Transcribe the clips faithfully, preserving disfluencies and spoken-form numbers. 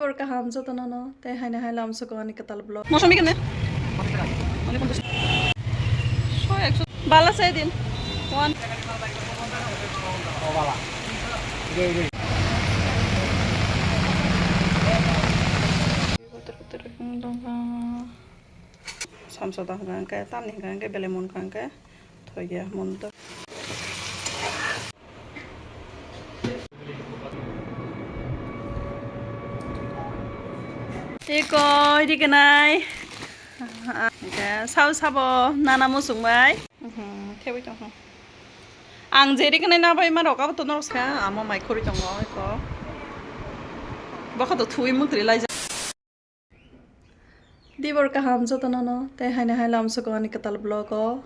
Hor kaham jotono no, tei haino hai lamsoko ani kwtal vlog. Mosombi kene? Ani ponchash. Soi ekso. Bala sai din. One. Samsota hwnkha hwnkhe, tamni hwnkha hwnkhe belai munkha hwnkhe, thoiya mundo. Tei koi riganai. Hwnkhe sao sabo nana muchung bai. Mhm, thebwi tongkha. Ang je riganai na bai ma rok abo to norok sa, amo mai khorwi tongo eko. Bokha to thuwi mutri laijak. Dibor kaham jotono no, tei haino hai lamsoko ani kwtal vlog o.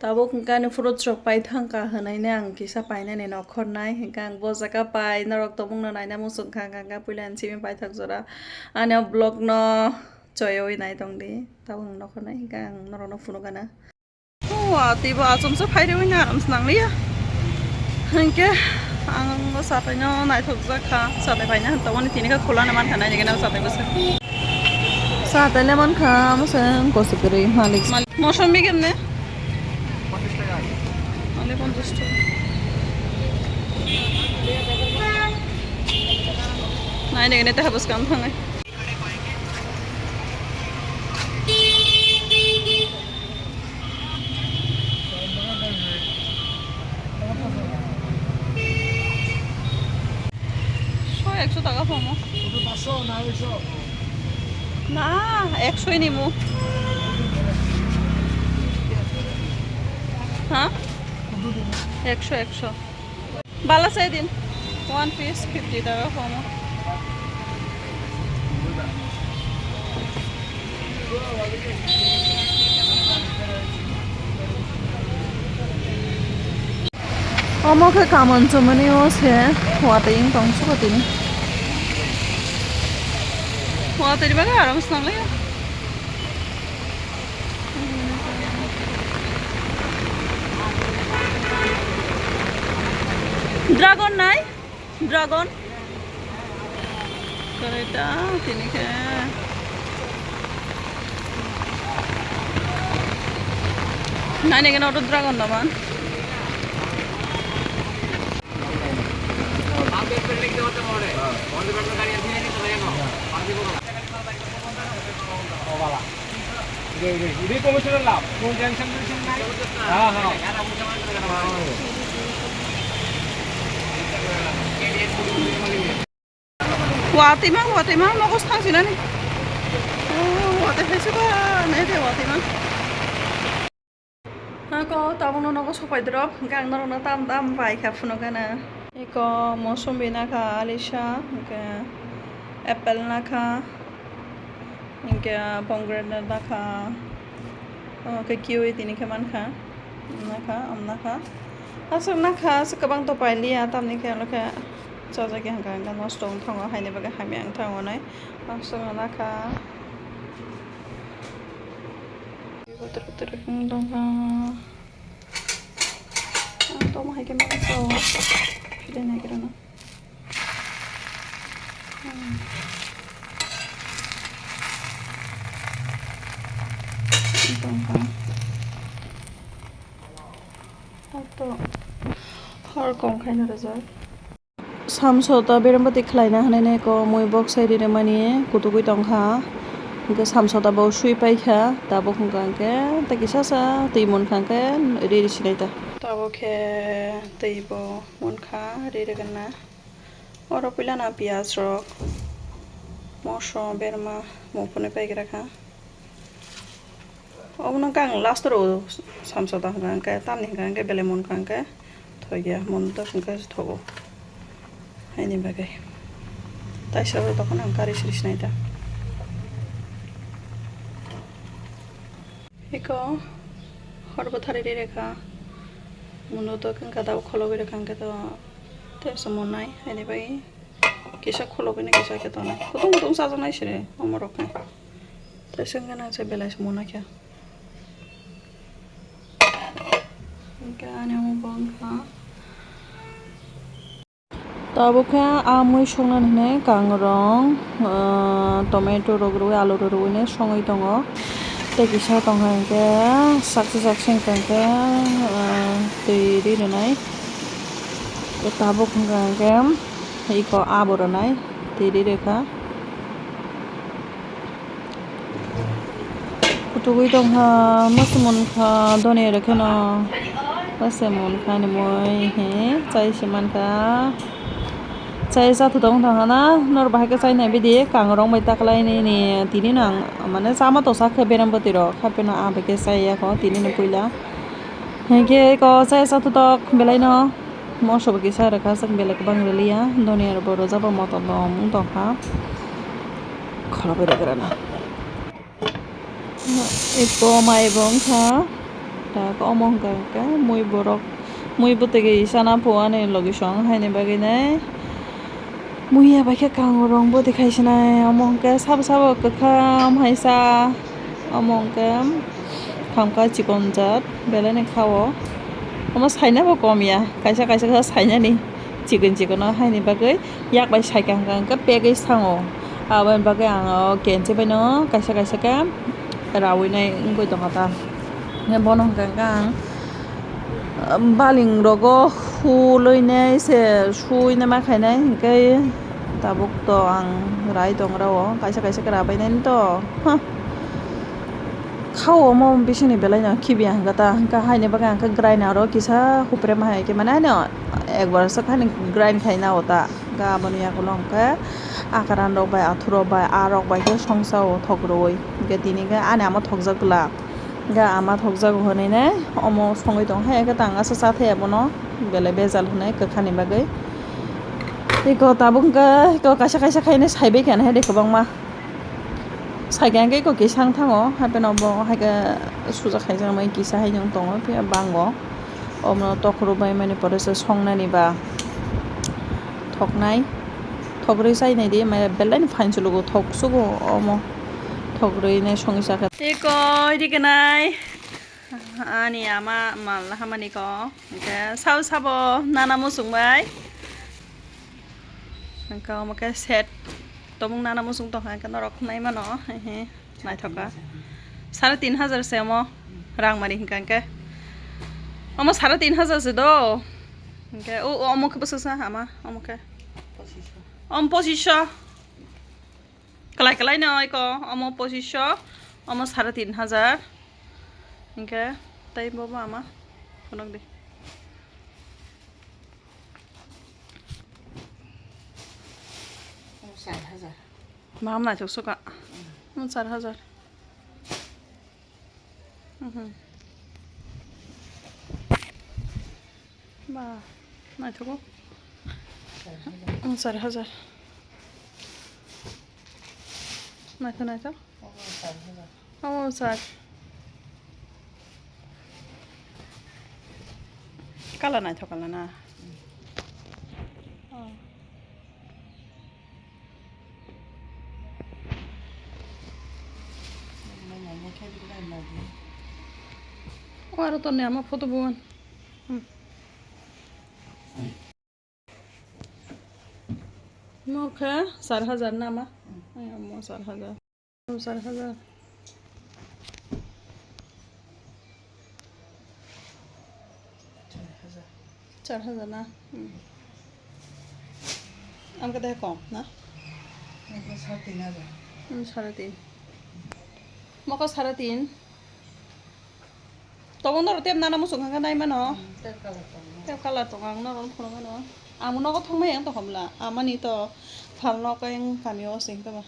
Tabuk hwnkhe ani fruits rok paithang kha hwnwi ne ang kisa painani nokhornai, hwnkhe ang bo jaga pai norok tongmung no naina muchung kha, hwnkhe puila ani simi paithak jora ani o vlog no choyowi nai tongdi, tabuk ang nokhornai, hwnkhe ang norok no phunukgana. Watwi bo achomsa phai rwui na aram swnang liya. Hinkhe ang o satai no naithok jak kha. Satai phaina hwn tongmani tini khe khulano mankha, nainigena o satai bwswk. Satai le mankha, mwswk kosok kwrwi malik. Malik. Mosombi kemne? Ani ponchash taka. Nainigena teha bwskang thangnai. Soi ekso taka pomo. Na, ekso ni mu. Ha? Ekso, ekso. Bala sai din. One piece fifty taka komo. Omo khe kaman chumani o se watwi wng tong suko tini. Watwi ni bagwi aram swnam lai. Dragon nai? Dragon? Kwrwi ta tini khe. Nainigena auto dragon no man. Watwi ma, watwi ma, nogo thang sinani. Oh, watwi phaisa ba, nai de watwi ma. Hako, tabukno nogo sopai drop, hwnkhe ang norokno tam tam bai kha phunukgana. Eko mosombi nakha, alisa, hwnkhe apple nakha, hwnkhe pomegranate nakha, omo khe kiwi tini khe mankha, nakha, am nakha. Aswk nakha, aswk kwbang to pailiya, tamni khe ano khe chajagwi hwnkha hwnkhe nosto wng thango, haini bagwi hamya wng thango nai, aswk nakha. Kotor kotor wng tongkha. Ang tongma hai khe mangsa o. Pide nai khe rwno. Hmm. Tongkha. Auto hor kong khaino rwjak. Samsota berambati khlaina hwnwi nai ko mui boksai ri rwmani kutugwi tongkha. Hwnkhe samsota bo swi paikha, tabuk hwnkha hwnkhe tei kisa sa twi munkha hwnkhe ri ri sinai ta. Tabuk khe twi bo munkha, ri rwgwna. Oro puilana piyaj rok, moso, berma, mung phunwi paigra kha. Obono khe ang last o samsota hwnkha hwnkhe, tamni hwnkha hwnkhe belai munkha hwnkhe thoiya, mundo hwnkhe thogo. Haini bagwi taisa o tokon ang kari siri sinai ta. Eko hor bwthari ri rekha, mundo to hwnkha tabuk kholobwi rekha hwnkhe to tei se monai, haini bagwi kisa kholobwi no kisa khe tonai, kutung kutung chajaknai siri omo rok khe. Tei se wngkha nang se belai se mona khe. Hwnkhe ani omo bo wngkha. Tabuk khe a mui soknani hinwi kangrong, ah, tomato rok rwui, alu rok rwui nai songwi tongo. Tei kisa tongkha hinkhe saksa saksa hinkhe, ah, twi ri rwnai. Tei tabuk hinkhe iko abo rwnai, twi ri rwkha. Kutugwi tongkha, mase munkha, doniya rok kheno mase munkha, ani mui he chai se mankha. Chai chathu tong thangkha na, norok bahai khe chai nai bidi, kangrong bai taklai nini, tini no ang mane chama tosa khe berem bwtwi rok, hapheno ah bai khe chai ya kho, tini no puila. Hinkhe eko chai chathu tok belai no. Moso bo kisa rwkha, chwng belai kwbang rwliya. Doniya rok bo rwjak bo motom bo wng tongkha. Khoroknwi rwgrana. Eko mai bo wngkha. Tak omo hwnkha hwnkhe mui borok, mui bwtwi gwi sana pho ani logi song haini bagwi nai. Muiya bai khe kangrong bwtwi khai sinai, omo hwnkhe sabo sabo kwkham hai sa, omo hwnkhe thamkha chikon jat, belai ni kha o. Omo saina bo kom ya, kaisa kaisa khe sainani chikon chikon o, haini bagwi yak bai saikha hwnkha hwnkhe pegwi sango. Aboni bagwi ang o kenchi bai no kaisa kaisa khe raui nai wngwi tongkha ta. Bono hwnkha hwnkhe ang baling rogo hulwi nai se sui nai ma khainai, hinkhe tabuk to ang rai tongra o, kaisa kaisa khe rabai nai to, huh. Kha o omo bisingni belai no khibiya hwnkha ta, hwnkhe haini bagwi ang khe grinder o kisa hupre ma hai khe mane haino ekbar swk haino grind khaina o ta, hwnkhe aboni yagulo hwnkhe akaran rok bai athurok bai arok bai khe songsa o thok rwui, hwnkhe tini khe ani ama thokjak bwla. Ga ama thokjago hwnwi nai omo songwi tong hai, khe tang asa cha thaya bono belai bejal hwnwi kwkhani bagwi. Eko tabuk wngkha, eko kaisa kaisa khainai saibai kha hai de kwbangma. Saikha hwnkhe eko kisa wng thango, hapheno bo hai khe suja khaijak nai kisa hai wng tongo, phiya bango. Omo tokhorok bai mani pore se songnani ba thoknai, thokrwi chainai di, maya belai no phan chwlugo, thok sugo omo thokrwi nai songwi chakha. Tei koi rikanai ani ama mal hamani ko, hwnkhe sabo sabo nana muchung bai. Hwnkhe omo khe set tobuk nana muchung tongkha, hwnkhe norok nai mano, hehe, naithok kha. Sare tin hajar se omo rang mani hwnkha hwnkhe. Omo sare tin hajar se do. Hwnkhe o, o, omo khe bwswk sa ama, omo khe. Omo pochisho. Kwlai kwlai no eko, omo pochisho, omo sare tin hajar. Hwnkhe tei bobo ama phunuk di. Omo char hajar. Maham naithok suka. Omo char hajar. Mhm. Ba, naithogo. Char hajar. Omo char hajar. Naitho, naitho. Omo char hajar. Omo char. Kala naitho kala na. Oh. O aro toni ama photo buan. Hmm. Mo khe char hajar nama? Hmm. Ai, mo char hajar. Char hajar. Char hajar na? Hmm. Ang kata kom na? Ang kata sare tin hajar. Hmm, sare tin. Moko sare tin. Tobo norok tep nana muchung kha nai mano. Hmm, tep colour tongo. Tep colour tongo, ang norok phunuk mano. Ang nogo thangmai ang to homla. Amani to phalno khe ang kami o sing khe ba.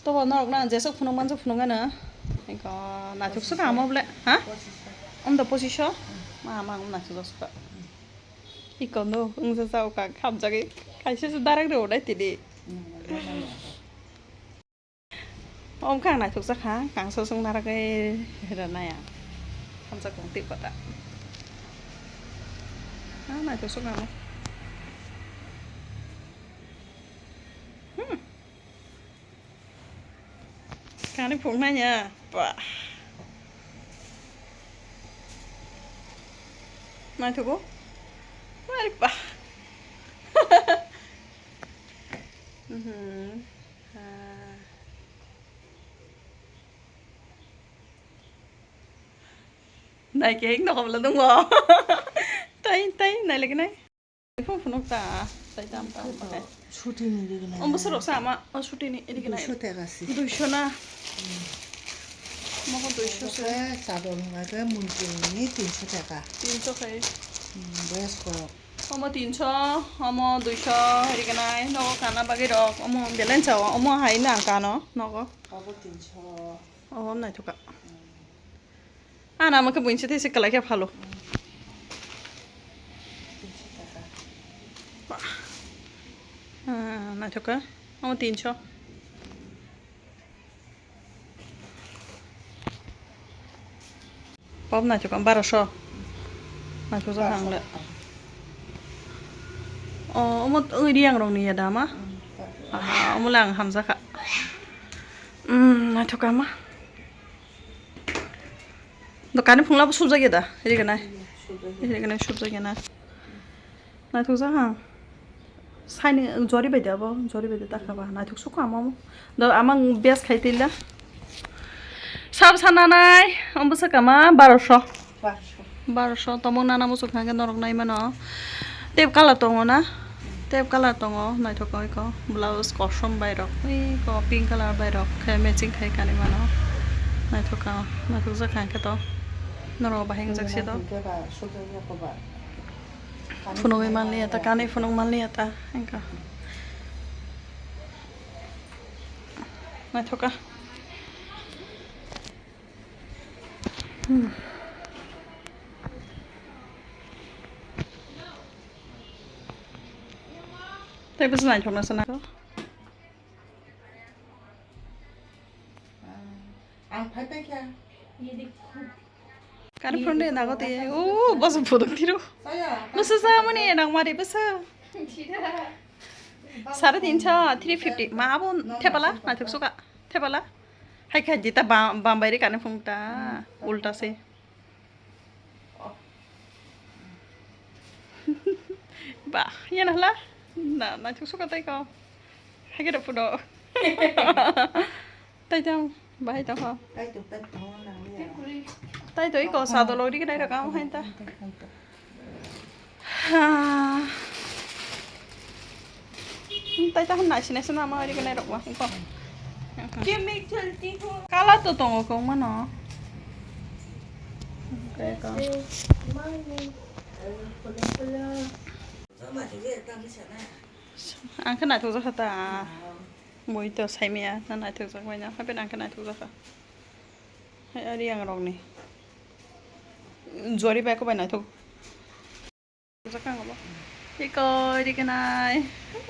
Tobo norok na jesok phunuk mansok phunuk ano. Eko naithok suka amo ble. Ha? Pochisho. Om do pochisho? Hmm. Ma, ma, om naithok suka. Hmm. Iko no, wngsa sa uka khamjagwi. Kaisa se darak rw nai tini. Hmm. Omo khe ang naithokjak kha, kangsa chwng narwgwi rwnai ang. Hamjak tong twi kota. Ah, naithok chwng ano. Hmm. Kani phunuknai ya? Ba. Naithogo? Ari ba. Hmm. Ah. Nai khe no hobla dong bo. Tai, tai, nai lagi nai. Phung phunuk ta, tai tam tam pakai. Sutini riknai. Om bwswk rok sa ama, o sutini riknai. Duisho teka si. Duisho na. Moko duisho se. Omo khe chador hwnka khe muntri ni tinsho teka. Tinsho khai. Hmm, boyas kok. Omo tinsho, omo duisho riknai. Nogo kana bagwi rok, omo belai chao, omo hai na kano nogo. Obo tinsho. Omo naithoka. Hmm. Ana mokhe buinse tei se kwlai khe phalo. Ah, naithok khe. Omo tinsho. Pop naithok khe barosho. Naithok jak ang le. O, omo wi riyang rok ni ya da ma? Aha, omo le ang hamjakha. Umm, naithok khe ma. Dokani phungla bo subjak ya da? Iri ganai. Iri ganai subjak ya na. Naithok jak ang. Saini jori bai da bo, jori bai da dakha ba. Naithok sukha ama mo. Do ama best khai tila. Sab sana nai, ambo sakama barosho. Barosho. Barosho, tomong nana muchuk hwnka khe norok nai mano. Tep colour tongo na? Tep colour tongo, naithok oi ko. Blouse kosom bai rok, ui ko pink colour bai rok khe matching khai kanwi mano. Naithok ka, naithok jak hwnka khe to. Norok bahai wngjak se to. Phunugwi manliya ta, kanwi phunuk manliya ta, hwnka. Naithok ka. Hmm. Tei bwswk naithok na sana. Ang phai phai kha. Kari phone de nago te. O, bwswk photo tiro. Bwswk sa mani nang mari bwswk. Sare tinsho, three fifty. Ma abo thepala, naithok suka. Thepala. Hai khai jita ba-, bambai ri kani phung ta. Ulta se. Bah, yan hala. Na, naithok suka tai ko. Hai khe photo. Tai tang, bahai tang ho. Tai to, tai to, nang ya. Tai to iko sa dolo ri khe nai rakam hai ta. Ha. Tai ta hwn naisi naisi nama ri khe nai rok ma iko. Kala to tongo kong mano. Iko. Ang khe naithok jakha ta. Mui to saimaya na naithok jak bai na. Hape nang khe naithok jakha. Hai ari ang rok ni. Jori bai ko bai naithok. Jak ang bo. Iko ri khe nai.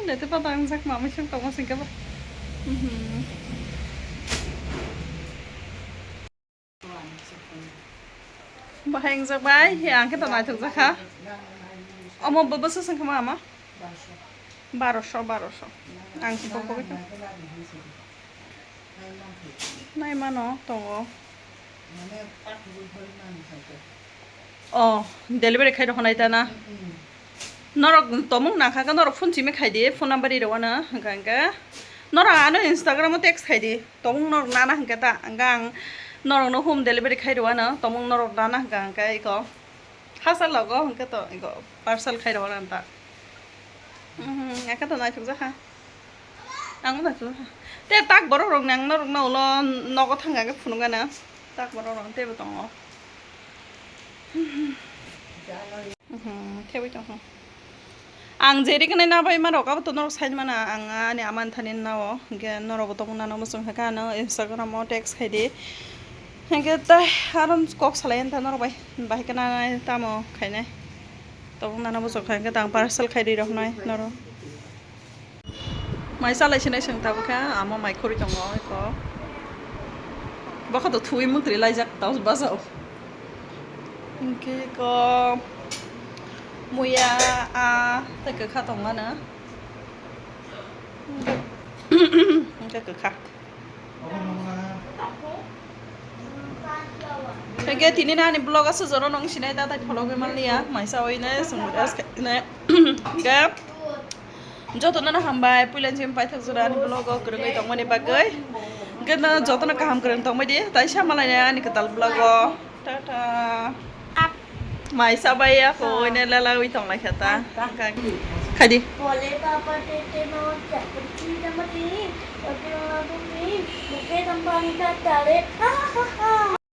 Nete pa tang jak ma mui sung tong sing khe ba. Mhm. Bahai wngjak bai, he ang khe to naithok jakha. Omo bo bwswk swng kha ma ama? Barosho, barosho. Ang khe bo kogwi kha. Nai mano tongo. O, delivery khai rokha nai ta na? Norok tomung nangkha khe norok phone simi khai di, phone number ri rw ano hwnka hwnka. Norok ano Instagram o text khai di. Tobong norok nana hwnkhe ta, hwnkhe ang norokno home delivery khai rw ano, tobong norok nana hwnkha hwnkhe iko hachal logo hwnkhe to iko parcel khai rw ano ta. Mhm, hwnkhe to naithok jakha. Ang naithok jakha. Tei tak borok rok ni ang norokno ulo nogo thang khe phunuk gana. Tak borok rok teibo tongo. Mhm, thebwi tongkha. Ang jeri kwnai na bai ma rok abo to norok sai mana ang ani ama ni thani nao hwnkhe norok bo tongmung nana muchung kha ano Instagram o text khai di hwnkhe tai aro kok salai ani ta norok bai bahai khe nana tamo khainai tongmung nana muchung kha hwnkhe tang parcel khai di rok nai norok. Mai chalai sinai chwng tabukha, amo mai khurui tongo eko. Bokha to thuwi mwtri laijak tau bajao. Hwnkhe eko muya a tei kwkha tongmano. Hwnkhe kwkha. Hwnkhe tini ani vlog aswk jono nung sinai ta tai phologwi manliya, mai chawi nai chwng rest khai nai. Hwnkhe Jotono no hambai, puila jim paithak jora ani vlog o kwrwngwi tongmani bagwi. Hwnkhe no jotono kaham kwrwng tongmani, tai sama laina ani kwtal vlog o. Tata. Mai sabai ya, koi ne lalawi tong lai khata. Kadi. Bole papa tete no chapchi damati, ote no dumi, muke dampang ka tale. Ha ha ha.